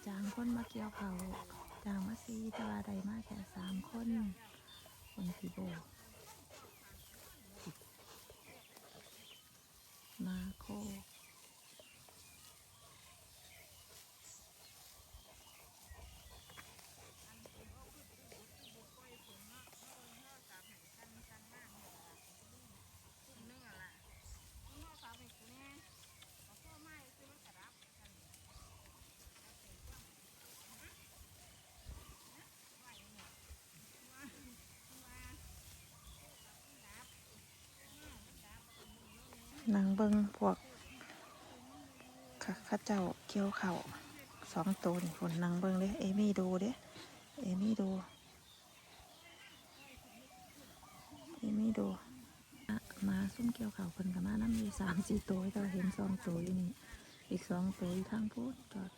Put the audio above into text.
ຈ້າງຄົນມາກ່ຽວເຂົ້າ ຈ້າງມາສີ່ ແຕ່ວ່າໄດ້ມາແຄ່ສາມຄົນ ຄົນທີ່ບໍ່ມາໂຄ. ນັ່ງເບິ່ງພວກ ເຂົາ ເຂົາເຈົ້າກ່ຽວເຂົ້າສອງໂຕນີ້ພຸ້ນ ນັ່ງເບິ່ງເດ້ ເອມີ່ດູເດ້ ເອມີ່ດູ ເອມີ່ດູ ອະ ໝາຊຸມກ່ຽວເຂົ້າເພິ່ນກໍມານຳຢູ່ສາມສີ່ໂຕ ແຕ່ວ່າເຫັນສອງໂຕຢູ່ນີ້ ອີກສອງໂຕຢູ່ທາງພຸ້ນ ຈອດ